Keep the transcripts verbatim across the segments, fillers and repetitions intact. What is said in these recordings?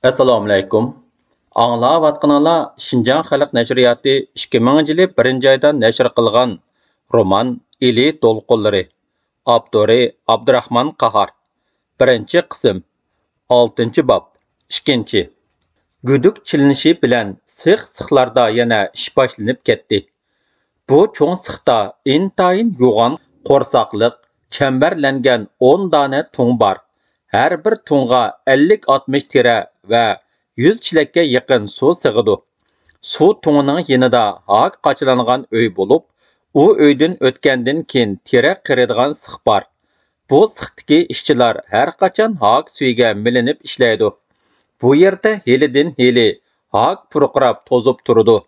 ئەسسالامۇئەلەيكۇم. ئاڭلاۋاتقىنىڭلار شىنجاڭ خەلق نەشرىياتى ئىككى مىڭىنچى يىلى بىرىنچى ئايدا نەشر قىلغان رومان ئىلى دولقۇنلىرى. ئاپتورى ئابدۇراخمان قاھار. بىرىنچى قىسىم. ئالتىنچى باب. ئىككىنچى. گۈدۈك چېلىنىشى بىلەن سىخ-سىخلاردا يەنە ئىش باشلىنىپ كەتتى. بۇ چوڭ سىختا ئىنتايىن يوغان قورساقلىق، چەمبەرلەنگەن ئون دانە تۇڭ بار. ھەر بىر تۇڭغا ئەللىك-ئاتمىش تېرە ۋە يۈز چېلەككە يېقىن سۇ سىغىدۇ. سۇ تۇڭىنىڭ يېنىدا ھاك قاچىلانغان ئۆي بولۇپ، ئۇ ئۆيدىن ئۆتكەندىن كېيىن تېرە قېرىدىغان سىخ بار. بۇ سىختىكى ئىشچىلار ھەر قاچان ھاك سۈيىگە مىلىنىپ ئىشلەيدۇ. بۇ يەردە ھېلىدىن ھېلى ھاك پۇرقىراپ توزۇپ تۇرىدۇ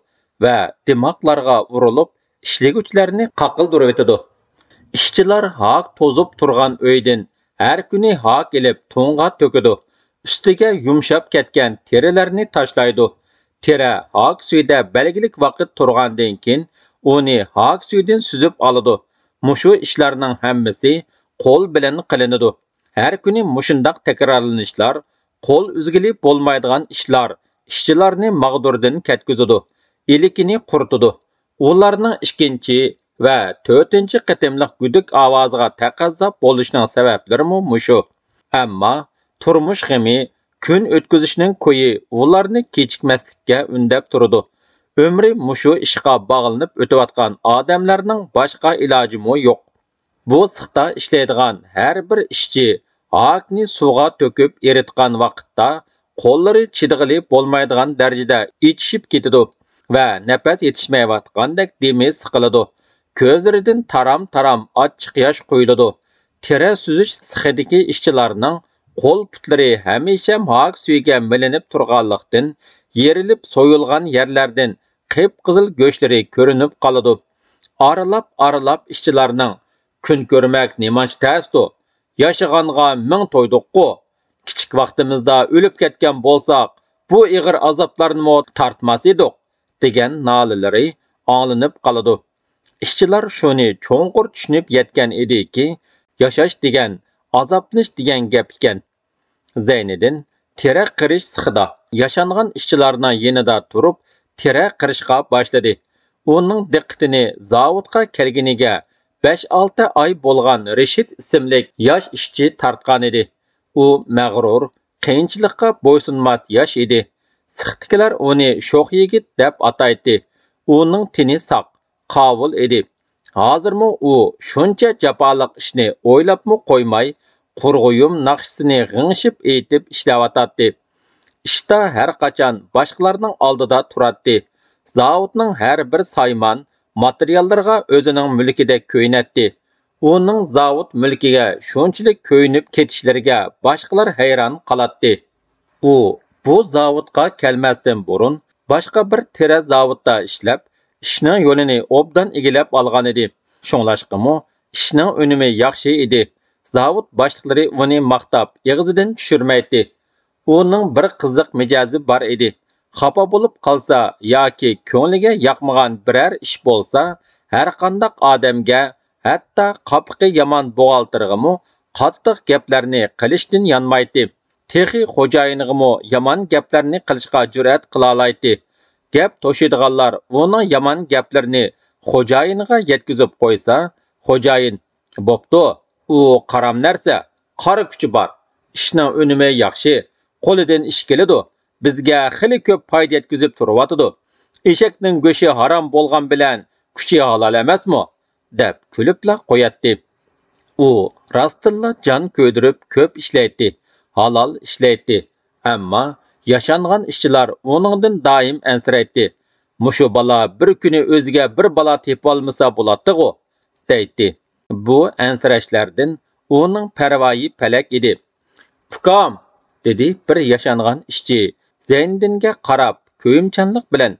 ۋە دىماقلارغا ئۇرۇلۇپ، ئىشلىگۈچىلەرنى قاقىلدۇرۇۋېتىدۇ. ئىشچىلار ھاك توزۇپ تۇرغان ئۆيدىن ھەر كۈنى ھاك ئېلىپ تۇڭغا تۆكىدۇ. ئۈستىگە يۇمشاپ كەتكەن تېرىلەرنى تاشلايدۇ. تېرە ھاك سۈيىدە بەلگىلىك ۋاقىت تۇرغاندىن كېيىن، ئۇنى ھاك سۈيىدىن سۈزۈپ ئالىدۇ. مۇشۇ ئىشلارنىڭ ھەممىسى قول بىلەن قىلىنىدۇ. ھەر كۈنى مۇشۇنداق تەكرارلىنىشلار، قول ئۈزگىلى بولمايدىغان ئىشلار ئىشچىلارنى ماغدۇردىن كەتكۈزىدۇ، ئىلىكىنى قۇرۇتىدۇ. ئۇلارنىڭ ئىككىنچى ۋە تۆتىنچى قېتىملىق گۈدۈك ئاۋازىغا تەقەززا بولۇشنىڭ سەۋەبلىرىمۇ مۇشۇ. ئەمما تۇرمۇش غېمى، كۈن ئۆتكۈزۈشنىڭ كويى ئۇلارنى كېچىكمەسلىككە ئۈندەپ تۇرىدۇ. ئۆمرى مۇشۇ ئىشقا باغلىنىپ ئۆتۈۋاتقان ئادەملەرنىڭ باشقا ئىلاجىمۇ يوق. بۇ سىختا ئىشلەيدىغان ھەر بىر ئىشچى ھاكنى سۇغا تۆكۈپ ئېرىتقان ۋاقىتتا، قوللىرى چىدىغىلى بولمايدىغان دەرىجىدە ئىچىشىپ كېتىدۇ ۋە نەپەس يېتىشمەيۋاتقاندەك دېمى سىقىلىدۇ. كۆزلىرىدىن تارام-تارام ئاچچىق ياش قۇيۇلىدۇ. تېرە سۈزۈش سېخىدىكى ئىشچىلارنىڭ قول-پۇتلىرى ھەمىشە ھاك سۈيىگە مىلىنىپ تۇرغانلىقتىن، يېرىلىپ سويۇلغان يەرلەردىن قىپقىزىل گۆشلىرى كۆرۈنۈپ قالىدۇ. ئارىلاپ-ئارىلاپ ئىشچىلارنىڭ «كۈن كۆرمەك نېمانچە تەستۇ؟ ياشىغانغا مىڭ تويدۇققۇ! كىچىك ۋاقتىمىزدا ئۆلۈپ كەتكەن بولساق، بۇ ئېغىر ئازابلارنىمۇ تارتماس ئىدۇق» دېگەن نالىلىرى ئاڭلىنىپ قالىدۇ. ئىشچىلار شۇنى چوڭقۇر چۈشىنىپ يەتكەن ئىدىكى، ياشاش دېگەن ئازابلىنىش دېگەن گەپ ئىكەن. زەينىدىن تېرە قىرىش سېخىدا ياشانغان ئىشچىلارنىڭ يېنىدا تۇرۇپ، تېرە قىرىشقا باشلىدى. ئۇنىڭ دىققىتىنى زاۋۇتقا كەلگىنىگە بەش-ئالتە ئاي بولغان رېشىت ئىسىملىك ياش ئىشچى تارتقانىدى. ئۇ مەغرۇر، قىيىنچىلىققا بويسۇنماس ياش ئىدى. سېختىكىلەر ئۇنى شوخ يىگىت دەپ ئاتايتتى. ئۇنىڭ تېنى ساق، قاۋۇل ئىدى. ھازىرمۇ ئۇ شۇنچە جاپالىق ئىشنى ئويلاپمۇ قويماي، قۇرغۇيۇم ناخشىسىنى غىڭشىپ ئېيتىپ ئىشلەۋاتاتتى. ئىشتا ھەر قاچان باشقىلارنىڭ ئالدىدا تۇراتتى. زاۋۇتنىڭ ھەر بىر سايمان ماتېرىياللىرىغا ئۆزىنىڭ مۈلكىدەك كۆيۈنەتتى. ئۇنىڭ زاۋۇت مۈلكىگە شۇنچىلىك كۆيۈنۈپ كېتىشلىرىگە باشقىلار ھەيران قالاتتى. ئۇ بۇ زاۋۇتقا كەلمەستىن بۇرۇن باشقا بىر تېرە زاۋۇتتا ئىشلەپ، ئىشنىڭ يولىنى ئوبدان ئىگىلەپ ئالغانىدى. شۇڭلاشقىمۇ ئىشنىڭ ئۈنۈمى ياخشى ئىدى. زاۋۇت باشلىقلىرى ئۇنى ماختاپ ئېغىزىدىن چۈشۈرمەيتتى. ئۇنىڭ بىر قىزىق مىجەزى بار ئىدى. خاپا بولۇپ قالسا ياكى كۆڭلىگە ياقمىغان بىرەر ئىش بولسا، ھەرقانداق ئادەمگە، ھەتتا قاپىقى يامان بوغالتىرغىمۇ قاتتىق گەپلەرنى قىلىشتىن يانمايتتى. تېخى خوجايىنىغىمۇ يامان گەپلەرنى قىلىشقا جۈرئەت قىلالايتتى. گەپ توشۇيدىغانلار ئۇنىڭ يامان گەپلىرىنى خوجايىنىغا يەتكۈزۈپ قويسا، خوجايىن: «بوپتۇ، ئۇ قارام نەرسە، قارا كۈچى بار. ئىشنىڭ ئۈنۈمى ياخشى، قولىدىن ئىش كېلىدۇ. بىزگە خېلى كۆپ پايدا يەتكۈزۈپ تۇرۇۋاتىدۇ. ئېشەكنىڭ گۆشى ھارام بولغان بىلەن كۈچى ھالال ئەمەسمۇ؟» دەپ كۈلۈپلا قوياتتى. ئۇ راستتىنلا جان كۆيدۈرۈپ كۆپ ئىشلەيتتى، ھالال ئىشلەيتتى. ئەمما ياشانغان ئىشچىلار ئۇنىڭدىن دائىم ئەنسىرەيتتى. «مۇشۇ بالا بىر كۈنى ئۆزىگە بىر بالا تېپىۋالمىسا بولاتتىغۇ» دەيتتى. بۇ ئەنسىرەشلەردىن ئۇنىڭ پەرۋايى پەلەك ئىدى. «ئۇكام!» دېدى بىر ياشانغان ئىشچى زەينىدىنگە قاراپ كۆيۈمچانلىق بىلەن.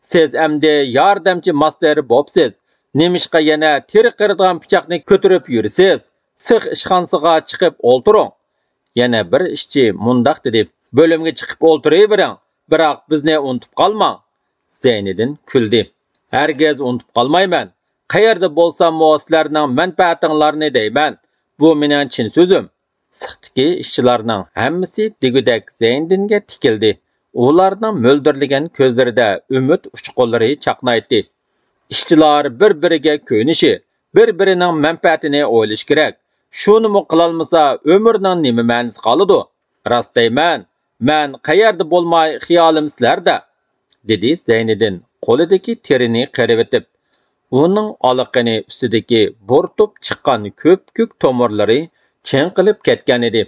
«سىز ئەمدى ياردەمچى ماستېر بوپسىز. نېمىشقا يەنە تېرە قىرىدىغان پىچاقنى كۆتۈرۈپ يۈرىسىز؟ سىخ ئىشخانىسىغا چىقىپ ئولتۇرۇڭ.» يەنە بىر ئىشچى مۇنداق دېدى: «بۆلۈمگە چىقىپ ئولتۇرۇۋېرىڭ، بىراق بىزنى ئۇنتۇپ قالماڭ.» زەينىدىن كۈلدى. «ھەرگىز ئۇنتۇپ قالمايمەن. قەيەردە بولساممۇ سىلەرنىڭ مەنپەئەتىڭلارنى دەيمەن. بۇ مېنىڭ چىن سۆزۈم.» سېختىكى ئىشچىلارنىڭ ھەممىسى دېگۈدەك زەينىدىنگە تىكىلدى. ئۇلارنىڭ مۆلدۈرلىگەن كۆزلىرىدە ئۈمىد ئۇچقۇنلىرى چاقنايتتى. ئىشچىلار بىر-بىرىگە كۆيۈنۈشى، بىر-بىرىنىڭ مەنپەئەتىنى ئويلىشى كېرەك. شۇنىمۇ قىلالمىسا، ئۆمۈرنىڭ نېمە مەنىسى قالىدۇ؟ راست دەيمەن، مەن قەيەردە بولماي، خىيالىم سىلەردە، دېدى زەينىدىن قولىدىكى تېرىنى قېرىۋېتىپ. ئۇنىڭ ئالىقىنى ئۈستىدىكى بۇرتۇپ چىققان كۆپكۆك تومۇرلىرى چىڭقىلىپ كەتكەنىدى.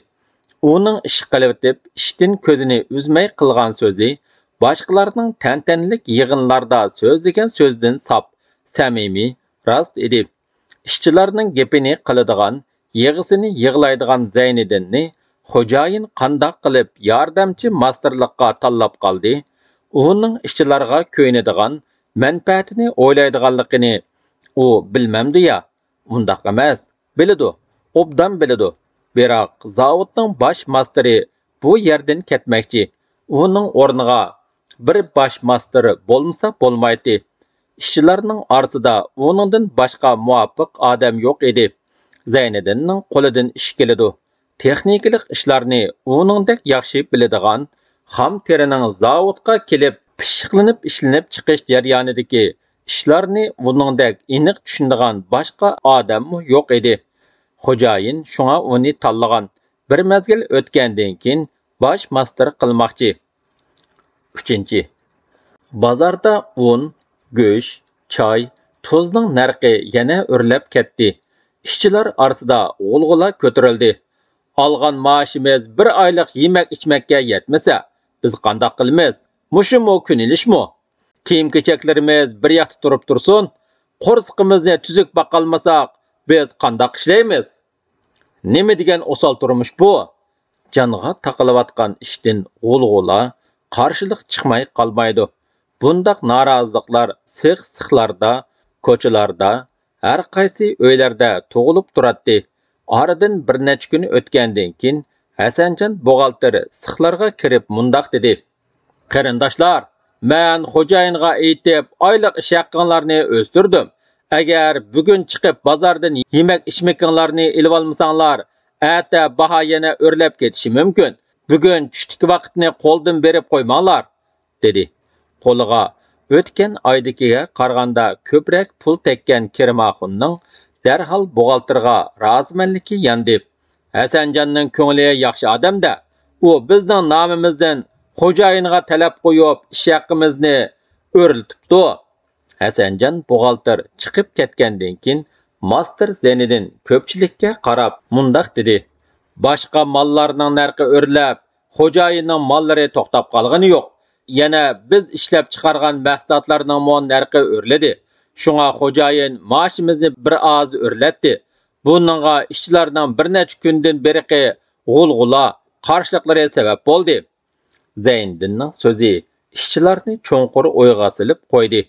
ئۇنىڭ ئىشقىلىۋېتىپ ئىشتىن كۆزىنى ئۈزمەي قىلغان سۆزى باشقىلارنىڭ تەنتەنىلىك يىغىنلاردا سۆزلىگەن سۆزىدىن ساپ، سەمىمىي، راست ئىدى. ئىشچىلارنىڭ گېپىنى قىلىدىغان، يىغىسىنى يىغلايدىغان زەينىدىننى خوجايىن قانداق قىلىپ ياردەمچى ماستېرلىققا تاللاپ قالدى؟ ئۇنىڭ ئىشچىلارغا كۆيۈنىدىغان، مەنپەئەتىنى ئويلايدىغانلىقىنى ئۇ بىلمەمدۇ يا؟ ئۇنداق ئەمەس، بىلىدۇ، ئوبدان بىلىدۇ. بىراق زاۋۇتنىڭ باش ماستېرى بۇ يەردىن كەتمەكچى. ئۇنىڭ ئورنىغا بىر باش ماستېر بولمىسا بولمايتتى. ئىشچىلارنىڭ ئارىسىدا ئۇنىڭدىن باشقا مۇۋاپىق ئادەم يوق ئىدى. زەينىدىننىڭ قولىدىن ئىش كېلىدۇ. تېخنىكىلىق ئىشلارنى ئۇنىڭدەك ياخشى بىلىدىغان، خام تېرىنىڭ زاۋۇتقا كېلىپ پىششىقلىنىپ ئىشلىنىپ چىقىش جەريانىدىكى ئىشلارنى ئۇنىڭدەك ئېنىق چۈشىنىدىغان باشقا ئادەممۇ يوق ئىدى. خوجايىن شۇڭا ئۇنى تاللىغان. بىر مەزگىل ئۆتكەندىن كېيىن باش ماستېر قىلماقچى. ئۈچىنچى، بازاردا ئۇن، گۆش، چاي، تۇزنىڭ نەرخى يەنە ئۆرلەپ كەتتى. ئىشچىلار ئارىسىدا غۇلغۇلا كۆتۈرۈلدى. ئالغان مائاشىمىز بىر ئايلىق يېمەك-ئىچمەككە يەتمىسە، بىز قانداق قىلىمىز؟ مۇشۇمۇ كۈن ئېلىشمۇ؟ كىيىم-كېچەكلىرىمىز بىر ياقتا تۇرۇپ تۇرسۇن، قورسىقىمىزنى تۈزۈك باقالمىساق، بىز قانداق ئىشلەيمىز؟ نېمە دېگەن ئوسال تۇرمۇش بۇ! جانغا تاقىلىۋاتقان ئىشتىن غۇلغۇلا، قارشىلىق چىقماي قالمايدۇ. بۇنداق نارازىلىقلار سېخ-سېخلاردا، كوچىلاردا، ھەر قايسى ئۆيلەردە تۇغۇلۇپ تۇراتتى. ئارىدىن بىر نەچچە كۈن ئۆتكەندىن كېيىن، ھەسەنجان بوغالتىر سېخلارغا كىرىپ مۇنداق دېدى: قېرىنداشلار، مەن خوجايىنغا ئېيتىپ، ئايلىق ئىش ھەققىڭلارنى ئۆستۈردۈم. ئەگەر بۈگۈن چىقىپ بازاردىن يېمەك-ئىچمىكىڭلارنى ئېلىۋالمىساڭلار، ئەتە باھا يەنە ئۆرلەپ كېتىشى مۇمكىن. بۈگۈن چۈشتىكى ۋاقىتنى قولدىن بېرىپ قويماڭلار، دېدى. قولىغا ئۆتكەن ئايدىكىگە قارىغاندا كۆپرەك پۇل تەگكەن كېرىم ئاخۇننىڭ دەرھال بوغالتىرغا رازىمەنلىكى ياندى. ھەسەنجاننىڭ كۆڭلى ياخشى ئادەم-دە، ئۇ بىزنىڭ نامىمىزدىن خوجايىنغا تەلەپ قويۇپ، ئىش ھەققىمىزنى ئۆرلىتىپتۇ. ھەسەنجان بوغالتىر چىقىپ كەتكەندىن كېيىن، ماستېر زەينىدىن كۆپچىلىككە قاراپ مۇنداق دېدى: باشقا ماللارنىڭ نەرخى ئۆرلەپ، خوجايىننىڭ ماللىرى توختاپ قالغىنى يوق. يەنە بىز ئىشلەپچىقارغان مەھسۇلاتلارنىڭمۇ نەرخى ئۆرلىدى. شۇڭا خوجايىن مائاشىمىزنى بىر ئاز ئۆرلەتتى. بۇنىڭغا ئىشچىلارنىڭ بىر نەچچە كۈندىن بېرىقى غۇلغۇلا، قارشىلىقلىرى سەۋەب بولدى. زەينىدىننىڭ سۆزى ئىشچىلارنى چوڭقۇر ئويغا سېلىپ قويدى.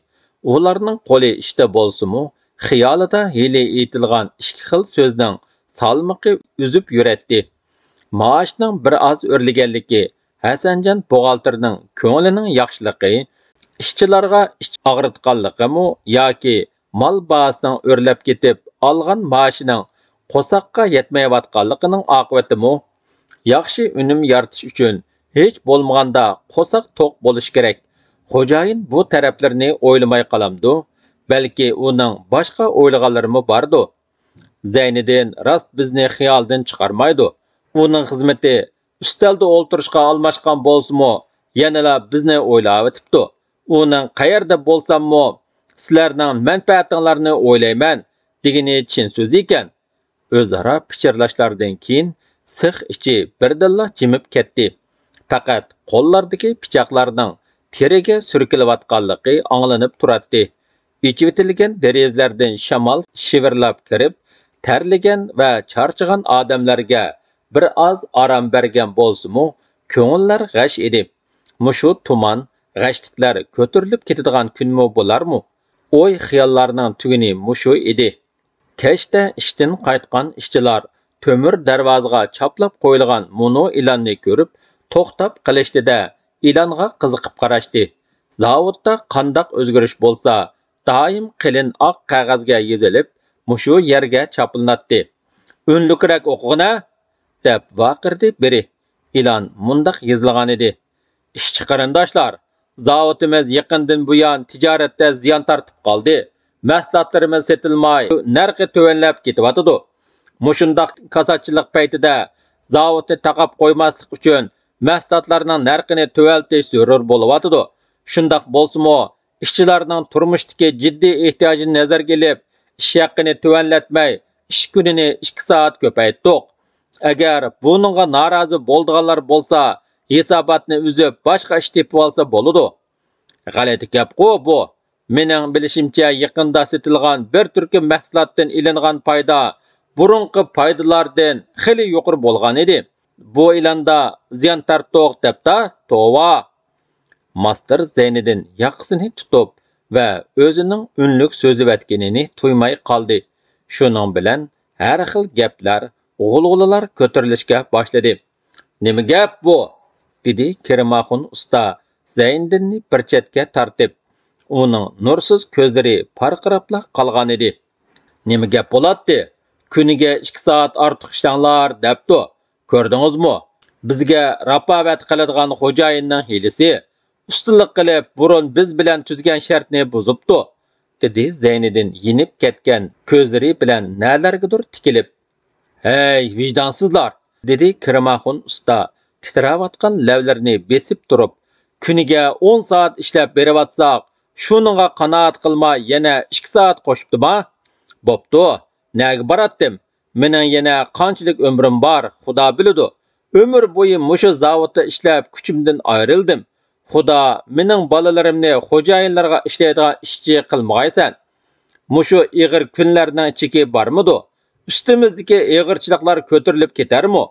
ئۇلارنىڭ قولى ئىشتا بولسىمۇ، خىيالىدا ھېلى ئېيتىلغان ئىككى خىل سۆزنىڭ سالمىقى ئۈزۈپ يۈرەتتى. مائاشنىڭ بىر ئاز ئۆرلىگەنلىكى، ھەسەنجان بوغالتىرنىڭ كۆڭلىنىڭ ياخشىلىقى، ئىشچىلارغا ئىچ ئاغرىتقانلىقىمۇ ياكى مال باھاسىنىڭ ئۆرلەپ كېتىپ، ئالغان مائاشىنىڭ قورساققا يەتمەيۋاتقانلىقىنىڭ ئاقىۋىتىمۇ؟ ياخشى ئۈنۈم يارىتىش ئۈچۈن ھېچ بولمىغاندا قورساق توق بولۇشى كېرەك. خوجايىن بۇ تەرەپلىرىنى ئويلىماي قالامدۇ؟ بەلكى ئۇنىڭ باشقا ئويلىغانلىرىمۇ باردۇ. زەينىدىن راست بىزنى خىيالىدىن چىقارمايدۇ. ئۇنىڭ خىزمىتى ئۈستەلدە ئولتۇرۇشقا ئالماشقان بولسىمۇ، يەنىلا بىزنى ئويلاۋېتىپتۇ. ئۇنىڭ قەيەردە بولساممۇ، سىلەرنىڭ مەنپەئەتىڭلارنى ئويلايمەن، دېگىنى چىن سۆزى ئىكەن. ئۆزئارا پىچىرلاشلاردىن كېيىن سېخ ئىچى بىردىنلا جىمىپ كەتتى. پەقەت قوللاردىكى پىچاقلارنىڭ تېرىگە سۈركىلىۋاتقانلىقى ئاڭلىنىپ تۇراتتى. ئېچىۋېتىلگەن دېرىزىلەردىن شامال شىۋىرلاپ كىرىپ، تەرلىگەن ۋە چارچىغان ئادەملەرگە بىر ئاز ئارام بەرگەن بولسىمۇ، كۆڭۈللەر غەش ئىدى. مۇشۇ تۇمان، غەشلىكلەر كۆتۈرۈلۈپ كېتىدىغان كۈنمۇ بولارمۇ؟ ئوي-خىياللارنىڭ تۈگۈنى مۇشۇ ئىدى. كەچتە ئىشتىن قايتقان ئىشچىلار تۆمۈر دەرۋازىغا چاپلاپ قويۇلغان مۇنۇ ئېلاننى كۆرۈپ، توختاپ قېلىشتى-دە، ئېلانغا قىزىقىپ قاراشتى. زاۋۇتتا قانداق ئۆزگىرىش بولسا، دائىم قېلىن ئاق قەغەزگە يېزىلىپ، مۇشۇ يەرگە چاپلىناتتى. ئۈنلۈكرەك ئوقۇغىنە! دەپ ۋارقىرىدى بىرى. ئېلان مۇنداق يېزىلغانىدى: «ئىشچى قېرىنداشلار، زاۋۇتىمىز يېقىندىن بۇيان تىجارەتتە زىيان تارتىپ قالدى. مەھسۇلاتلىرىمىز سېتىلماي، نەرخى تۆۋەنلەپ كېتىۋاتىدۇ. مۇشۇنداق كاساتچىلىق پەيتىدە زاۋۇتنى تاقاپ قويماسلىق ئۈچۈن، مەھسۇلاتلارنىڭ نەرخىنى تۆۋەنلىتىش زۆرۈر بولۇۋاتىدۇ. شۇنداق بولسىمۇ، ئىشچىلارنىڭ تۇرمۇشتىكى جىددىي ئېھتىياجىنى نەزەرگە ئېلىپ، ئىش ھەققىنى تۆۋەنلەتمەي، ئىش كۈنىنى ئىككى سائەت كۆپەيتتۇق. ئەگەر بۇنىڭغا نارازى بولىدىغانلار بولسا، ھېساباتنى ئۈزۈپ، باشقا ئىش تېپىۋالسا بولىدۇ.» «غەلىتە گەپقۇ بۇ. مېنىڭ بىلىشىمچە، يېقىندا سېتىلغان بىر تۈركۈم مەھسۇلاتتىن ئېلىنغان پايدا بۇرۇنقى پايدىلاردىن خېلى يۇقىرى بولغان ئىدى. بۇ ئېلاندا زىيان تارتتۇق دەپتا، توۋا.» ماستېر زەينىدىن ياقىسىنى تۇتۇپ ۋە ئۆزىنىڭ ئۈنلۈك سۆزلىۋەتكىنىنى تۇيماي قالدى. شۇنىڭ بىلەن ھەر خىل گەپلەر، غۇلغۇلىلار كۆتۈرۈلۈشكە باشلىدى. «نېمە گەپ بۇ؟» دېدى كىرىماخۇن ئۇستا زەينىدىننى بىر چەتكە تارتىپ. ئۇنىڭ نۇرسىز كۆزلىرى پارقىراپلا قالغانىدى. «نېمە گەپ بولاتتى؟ كۈنىگە ئىككى سائەت ئارتۇق ئىشلەڭلار دەپتۇ. كۆردىڭىزمۇ؟ بىزگە راپاۋەت قىلىدىغان خوجايىننىڭ ھىيلىسى. ئۇستىلىق قىلىپ، بۇرۇن بىز بىلەن تۈزگەن شەرتنى بۇزۇپتۇ.» دېدى زەينىدىن يېنىپ كەتكەن كۆزلىرى بىلەن نەلەرگىدۇر تىكىلىپ. «ھەي، ۋىجدانسىزلار!» دېدى كىرىماخۇن ئۇستا تىترەۋاتقان لەۋلىرىنى بېسىپ تۇرۇپ. «كۈنىگە ئون سائەت ئىشلەپ بېرىۋاتساق، شۇنىڭغا قانائەت قىلماي يەنە ئىككى سائەت قوشۇپتىما؟ بوپتۇ، نەگە باراتتىم؟ مېنىڭ يەنە قانچىلىك ئۆمرۈم بار، خۇدا بىلىدۇ. ئۆمۈر بويى مۇشۇ زاۋۇتتا ئىشلەپ، كۈچۈمدىن ئايرىلدىم. خۇدا مېنىڭ بالىلىرىمنى خوجايىنلارغا ئىشلەيدىغان ئىشچى قىلمىغايسەن. مۇشۇ ئېغىر كۈنلەرنىڭ چېكى بارمىدۇ؟ ئۈستىمىزدىكى ئېغىرچىلىقلار كۆتۈرۈلۈپ كېتەرمۇ؟»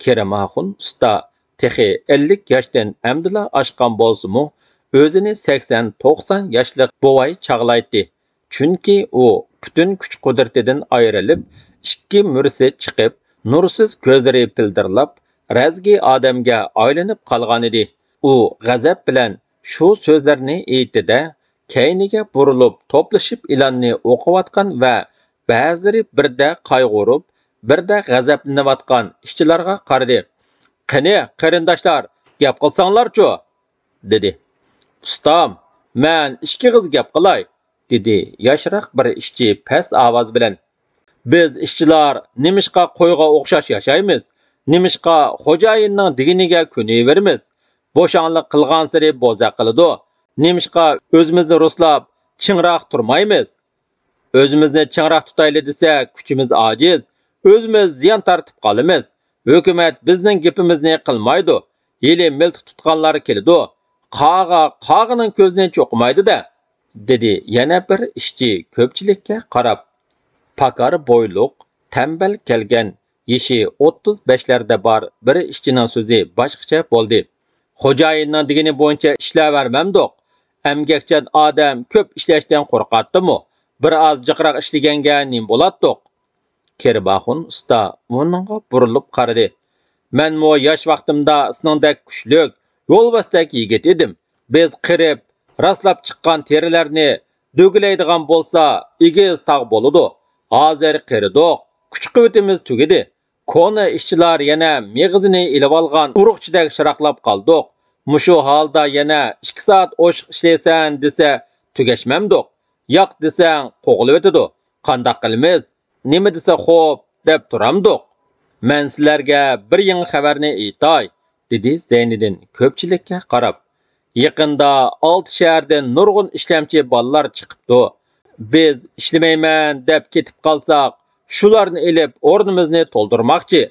كېرىم ئاخۇن ئۇستا تېخى ئەللىك ياشتىن ئەمدىلا ئاشقان بولسىمۇ، ئۆزىنى سەكسەن، توقسان ياشلىق بوۋاي چاغلايتتى. چۈنكى ئۇ پۈتۈن كۈچ-قۇدرىتىدىن ئايرىلىپ، ئىككى مۈرىسى چىقىپ، نۇرسىز كۆزلىرى پىلدىرلاپ، رەزگى ئادەمگە ئايلىنىپ قالغانىدى. ئۇ غەزەپ بىلەن شۇ سۆزلەرنى ئېيتتى-دە، كەينىگە بۇرۇلۇپ، توپلىشىپ ئېلاننى ئوقۇۋاتقان ۋە بەزىلىرى بىردە قايغۇرۇپ، بىردە غەزەپلىنىۋاتقان ئىشچىلارغا قارىدى. «قېنى، قېرىنداشلار، گەپ قىلساڭلارچۇ؟» دېدى. «ئۇستام، مەن ئىككى ئېغىز گەپ قىلاي.» دېدى ياشراق بىر ئىشچى پەس ئاۋاز بىلەن. «بىز ئىشچىلار نېمىشقا قويغا ئوخشاش ياشايمىز؟ نېمىشقا خوجايىننىڭ دېگىنىگە كۆنۈۋېرىمىز؟ بوشاڭلىق قىلغانسېرى بوزەك قىلىدۇ. نېمىشقا ئۆزىمىزنى رۇسلاپ، چىڭراق تۇرمايمىز؟ ئۆزىمىزنى چىڭراق تۇتايلى دېسەك، كۈچىمىز ئاجىز، ئۆزىمىز زىيان تارتىپ قالىمىز. ھۆكۈمەت بىزنىڭ گېپىمىزنى قىلمايدۇ. ھېلى مىلتىق تۇتقانلار كېلىدۇ. قاغا قاغىنىڭ كۆزىنى چوقۇمايدۇ-دە.» دېدى يەنە بىر ئىشچى كۆپچىلىككە قاراپ. پاكار بويلۇق، تەمبەل كەلگەن، يېشى ئوتتۇز بەشلەردە بار بىر ئىشچىنىڭ سۆزى باشقىچە بولدى. «خوجايىننىڭ دېگىنى بويىچە ئىشلەۋەرمەمدۇق؟ ئەمگەكچان ئادەم كۆپ ئىشلەشتىن قورقاتتىمۇ؟ بىر ئاز جىقراق ئىشلىگەنگە نېمە بولاتتۇق؟» كىرىم ئاخۇن ئۇستا ئۇنىڭغا بۇرۇلۇپ قارىدى. «مەنمۇ ياش ۋاقتىمدا سېنىڭدەك كۈچلۈك، يولۋاستەك يىگىت ئىدىم. بىز قېرىپ، راسلاپ چىققان تېرىلەرنى دۆگىلەيدىغان بولسا، ئېگىز تاغ بولىدۇ. ھازىر قېرىدۇق، كۈچ-قۇۋۋىتىمىز تۈگىدى. كونا ئىشچىلار يەنە مېغىزىنى ئېلىۋالغان ئۇرۇقچىدەك شىراقلاپ قالدۇق. مۇشۇ ھالدا يەنە ئىككى سائەت ئوشۇق ئىشلەيسەن دېسە، تۈگەشمەمدۇق. ياق دېسەڭ، قوغلىۋېتىدۇ. قانداق قىلىمىز؟ نېمە دېسە خوپ دەپ تۇرامدۇق؟ مەن سىلەرگە بىر يېڭى خەۋەرنى ئېيتاي.» دېدى زەينىدىن كۆپچىلىككە قاراپ. «يېقىندا ئالتە شەھەردىن نۇرغۇن ئىشلەمچى بالىلار چىقىپتۇ. بىز ئىشلىمەيمەن دەپ كېتىپ قالساق، شۇلارنى ئېلىپ ئورنىمىزنى تولدۇرماقچى.»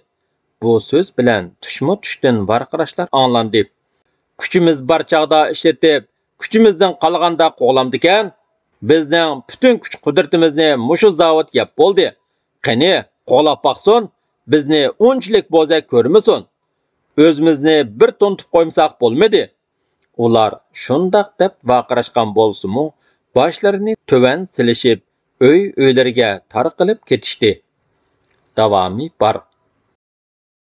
بۇ سۆز بىلەن تۈشمۇ تۈشتىن ۋارقىراشلار ئاڭلاندى. «كۈچىمىز بار چاغدا ئىشلىتىپ، كۈچىمىزدىن قالغاندا قوغلامدىكەن؟ بىزنىڭ پۈتۈن كۈچ-قۇدرىتىمىزنى مۇشۇ زاۋۇت يەپ بولدى. قېنى، قوغلاپ باقسۇن، بىزنى ئۇنچىلىك بوزەك كۆرمىسۇن. ئۆزىمىزنى بىر تونۇتۇپ قويمىساق بولمىدى.» ئۇلار شۇنداق دەپ ۋارقىراشقان بولسىمۇ، باشلىرىنى تۆۋەن سېلىشىپ، ئۆي-ئۆيلىرىگە تارقىلىپ كېتىشتى. داۋامى بار.